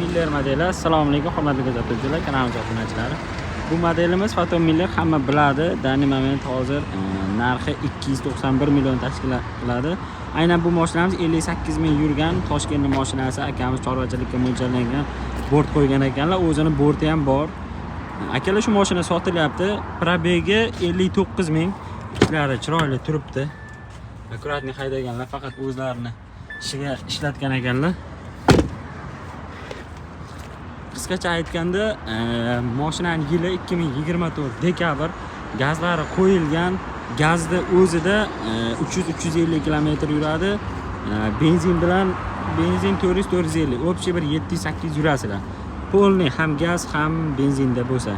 Miller modeli. Assalomu alaykum, hurmatli kuzatuvchilar, kanalimiz obunachilari. Bu modelimiz Foton Miller, hamma biladi. Данный момент hozir narxi 291 million tashkil qiladi. Aynan bu mashinamiz 58 ming yurgan Toshkentning mashinasi. Akamiz chorvachilikka mo'ljallangan, bort qo'ygan ekanlar. O'zini borti ham bor. Akalar, shu mashina sotilyapti. Пробег i 59 ming. Ichlari chiroyli turibdi. Аккуратный haydaganlar, faqat o'zlarini ishiga ishlatgan ekanlar. Qisqacha aytganda, mashinani yili 2024 dekabr, gazlari qo'yilgan, gazni o'zida 300-350 kilometr yuradi. Benzin bilan, benzin 400-450, общий bir 700-800 yurasizlar. Полный ham gaz, ham benzinda bo'lsa.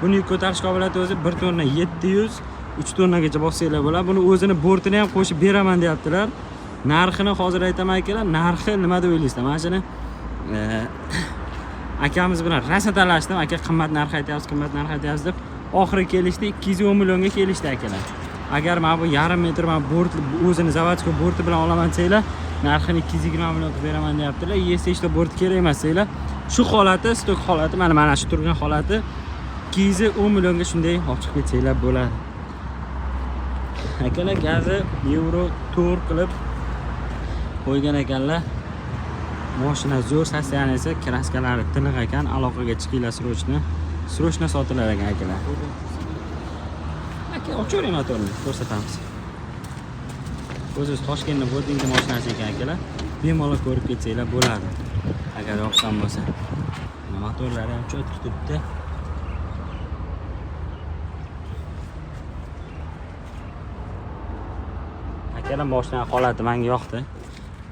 Buni yuk ko'tarish qobiliyati o'zi 1 tonna 700, 3 tonnagacha bossanglar bo'ladi. Buni o'zini bortini ham qo'shib beraman deyaptilar. Narxini hozir aytaman, akalar, narxi nima deb o'ylaysizlar? Mana shuni akamiz bilan rosa talashdim. Aka, qimmat narx aytyapsiz, qimmat narx aytyapsiz deb, oxiri kelishdi, 210 millionga kelishdi, akalar. Agar mana bu yarim metr mana bort, o'zini заводской borti bilan olaman desanglar, narxini 220 million qilib beraman deyaptilar. Если что, bort kerak emas desanglar, shu holati, stok holati, mana shu turgan holati 210 millionga shunday olib chiqib ketsanglar bo'ladi. Akalar, gazi Yevro 4 qilib qo'ygan ekanlar. Moshina zo'r, состояние si, краска lari tiniq ekan. Aloqaga chiqinglar срочно. Срочно sotilar ekan, akalar. Aka, ochavering motorni, ko'rsatamiz. O'ziz Toshkentni Vodinka mashinasi ekan, akalar. Bemalol ko'rib ketsanglar bo'ladi. Agar yoqqan bo'lsa. Mana, motorlari ham чётко turibdi. Akalar, moshina holati menga yoqdi.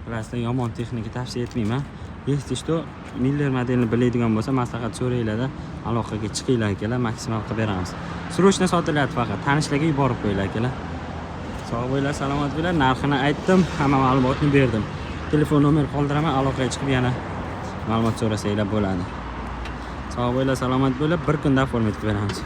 Bilasizlar, yomon texnika tavsiya etmayman. Если что, Miller modelini biladigan bo'lsa, maslahat so'ranglarda, aloqaga chiqinglar, akalar, maksimal qilib beramiz. Срочно sotilyapti faqat. Tanishlarga yuborib qo'yinglar, akalar. Sog' bo'linglar, salomat bo'linglar. Narxini aytdim, hamma ma'lumotni berdim. Telefon nomer qoldiraman, aloqaga chiqib yana ma'lumot so'rasanglar bo'ladi. Sog' bo'linglar, salomat bo'linglar. Bir kunda оформить qilib beramiz.